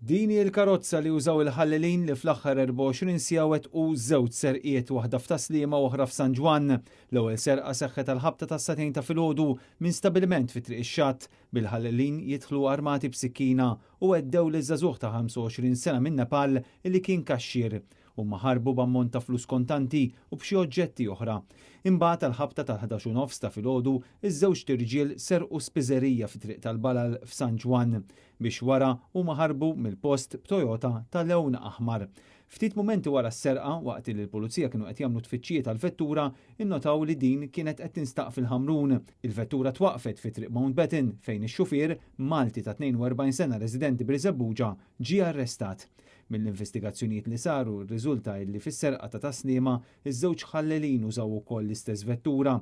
Din hi l-karozza li użaw il-ħallelin li fl-aħħar 24 siegħa wettqu żewġ serqiet, waħda f'Tas-Sliema u oħra f'San Ġwann. L-ewwel serqa seħħet għall-ħabta tas-sagħtejn ta' filgħodu minn stabiliment fi Triq ix-Xatt, bil-ħallelin jidħlu armati b'sikkina u għeddew liż-żagħżugħ ta' 25 sena minn Nepal li kien kaxxier. Huma ħarbu b'ammont ta' flus kontanti u b'xi oġġetti oħra. Imbagħad għall-ħabta tal-11 u nofs ta' filgħodu, iż-żewġt irġiel serqu spiżerija fi Triq tal-Balal f'San Ġwann, biex wara huma ħarbu mill-post b'Toyota ta' lewn aħmar. Ftit mumenti wara s-serqa, waqt li l-Pulizija kienu qed jagħmlu tfittxijiet għall-vettura, innotaw li din kienet qed tinstaq fil-Ħamrun. Il-vettura twaqqfet fi Triq Mountbatten fejn ix-xufier, Malti ta' 42 sena residenti Birżebbuġa, ġie arrestat. Mill-investigazzjonijiet li saru rriżulta illi fis-serqa ta' Tas-Sliema iż-żewġ ħallelin użaw ukoll l-istess vettura.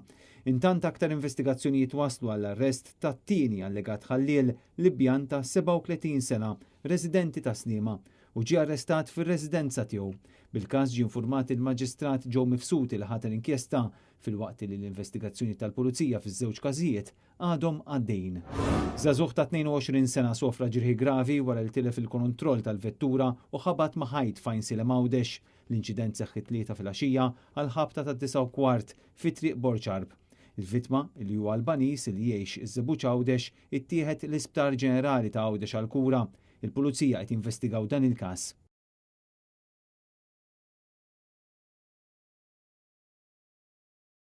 Intant aktar investigazzjonijiet wasslu għall-arrest tat-tieni allegat ħalliel, Libjan ta' 37 sena, residenti Tas-Sliema, u ġie arrestat fir-residenza tiegħu. Bil-każ ġie infurmat il-Maġistrat Joe Mifsud li ħatar inkjesta filwaqt li l-investigazzjoni tal-Pulizija fiż-żewġ każijiet għadhom għaddejjin. Żagħżugħ ta' 22 sena sofra ġrieħi gravi wara li tilef il-konontroll tal-vettura u ħabat ma' ħajt f'Għajnsielem Għawdex. L-inċident seħħ it-Tlieta filgħaxija għall-ħabta tad-disgħa u kwart fi Triq Borġ Għarb. Il-vittma, li huwa Albaniż li jgħix iż-Żebbuġ Għawdex, ittieħed l-Isptar Ġenerali ta' Għawdex għall-kura. Il-Pulizija qed jinvestigaw dan il-każ.